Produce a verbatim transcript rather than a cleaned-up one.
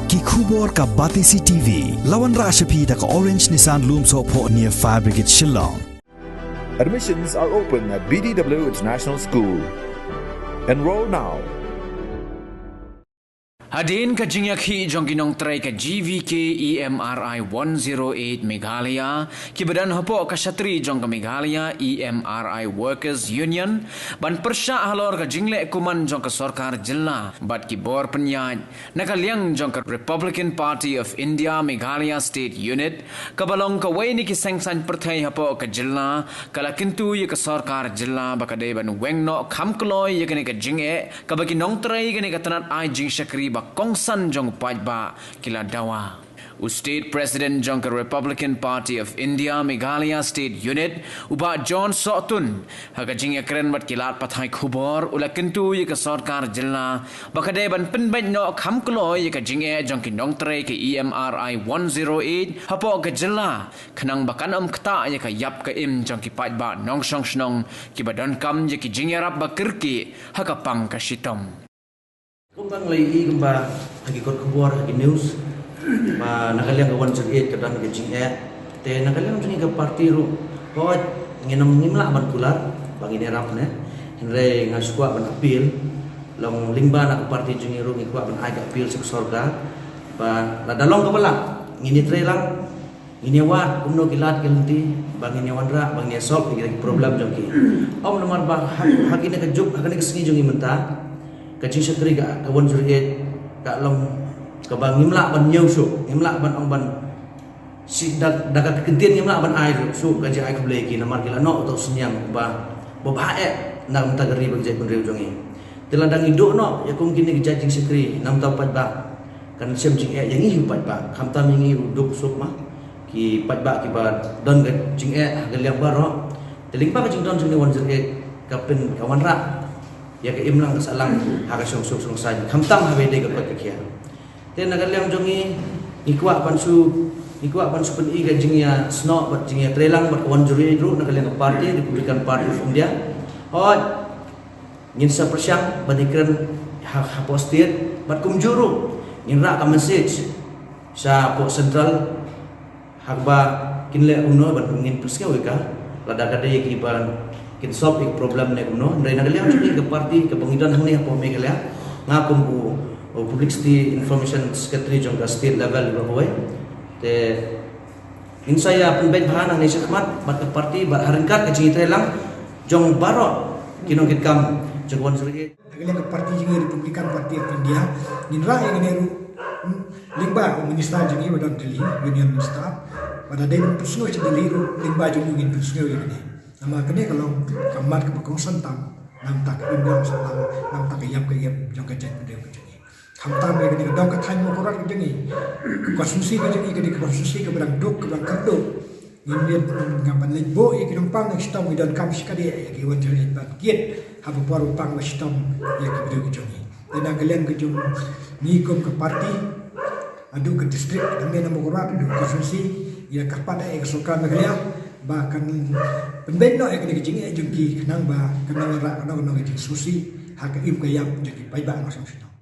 Ki khubor ka Batesi T V. La wanrah sha phi da ka Orange Nissan Lumsohphoh near Fire Brigade Shillong. Admissions are open at B D W International School. Enroll now. Hadien ka jingïakhih jong ki nongtrei ka G V K E M R I one zero eight Meghalaya, kiba don hapoh ka shatri jong ka Meghalaya E M R I Workers Union, ban pyrshah halor ka jingleh kuman jong ka sorkar jylla bad ki bor pynïaid na ka liang jong ka Republican Party of India Meghalaya State Unit, kaba long kawei na ki seng saiñ pyrthei hapoh ka jylla, ka la kyntu ïa ka sorkar jylla ba ka dei ban weng noh kham kloi ïa kane ka jingeh kaba ki nongtrei kane ka tnat ai jingshakri ba kongsan jong u paidbah ki la dawa. U State President jong ka Republican Party of India Meghalaya State Unit, u Bah John Sohtun, ha ka jingïakren bad ki lad pathai khubor, u la kyntu ïa ka sorkar jylla ba ka dei ban pynbeit noh kham kloi ïa ka jingeh jong ki nongtrei ka E M R I one zero eight hapoh ka jylla, khnang ba kan ym ktah ïa ka ïap ka im jong ki paidbah nongshong shnong kiba donkam ïa ki jingïarap ba kyrkieh ha ka pang ka shitom. Kumba ngi la ïohi kumba ha ki kot khubor, ha ki news, ba na ka liang ka one zero eight ka don ka jingeh. Te na ka liang jong ngi ka party ruh, hooid, ngim, ngim lah ban kular ba ngin ïarap ne. Hynrei nga shu kwah ban appeal, long lyngba na ka party jong ngi ruh ngi kwah ban ai ka appeal sha ka sorkar ba lada long kaba lah, ngin ïatreilang, ngin ïawad kumno ki lad ki lynti ba ngin ïawanrah, ba ngin ïasolve ïa ki problem jong ki. Ym namar ba ha, ha kine ka juk, ha kane ka sngi jong ngi mynta, ka jingshakri ka, ka one zero eight ka long kaba ngim lah ban ñiew shuh, ngim lah ban ong ban shi da, da ka kyntien ngim lah ban ai shuh ka jingai khublei ïa ki, namar ki la noh uta u synñiang ba, ba bha eh na ka bynta ka ri bad ka jaitbynriew jong ngi. Te lada ngi duh noh ïa kum kine ki jait jingshakri na ka bynta u paidbah, kan shem jingeh ïa ngi hi u paidbah, khamtam ïa ngi u duk suk ma ki paidbah kiba don ka jingeh ha ka liang baroh. Te lyngba ka jingdon jong kane one zero eight ka pyn, ka wanrah ïa ka imlang ka sahlang ha ka shongsuk shongsaiñ, khamtam haba ïadei ka koit ka khiah. Te na ka liang jong ngi, ngi kwah ban shu, ngi kwah ban shu pyni ka jingïasnoh bad jingïatreilang bad ka one zero eight ruh na ka liang ka party Republican Party of India. Hooid, ngin sa pyrshang ban ïakren ha, hapoh state bad kumjuh ruh ngin rah ka message sha hapoh central, ha kaba kin leh kumno ban ngin pynsngew ïa ka, lada ka dei kiba kin solve ïa ka problem ne kumno. Hynrei na ka liang jong ngi ka party kaba ngi don hangne hapoh Meghalaya, nga kum u, u Publicity Information Secretary jong ka state level, ïa kawei. Te ngin sa ïa pynbeit bha nangne shakhmat bad ka party bad ha ryngkat ka jingïatreilang jong baroh ki nongkitkam jong ka one zero eight. Na ka liang ka party jong ngi Republican Party of India, ngin rah ïa kane ruh, hmm, lyngba u minister jong ngi ba don Delhi, Union Minister, ba da dei ban pynsngew sha Delhi ruh, lyngba jong u ngin pynsngew ïa kane. Namar kane ka long ka mat kaba kongsan tam na ka bynta ka imlang sahlang, na ka bynta ka ïap ka im jong ka jaitbynriew ka jong ngi. Khamtam ïa kane ka dong ka thaiñ Mawkyrwat ka jong ngi, ka constituency ka jong ngi, kane ka constituency kaba dang duk, kaba dang kyrduh. Ngin ïa, ngin ban leit buh ïa ki nongpang nong shitom, ngi donkam shikatdei ïa ki one zero eight ban kit haba por ba pang ba shitom ïa ki briew ki jong ngi. Te na ka liang ka jong ngi kum ka party haduh ka district, hangne na Mawkyrwat, haduh ka constituency, ngi ïa kyrpad ïa ka sorkar Meghalaya ba kan pynbeit noh ïa kane ka jingeh jong ki khnang ba kan nang wanrah kano kano ka jingsngewsih ha ka im ka ïap jong ki paidbah nongshong shnong.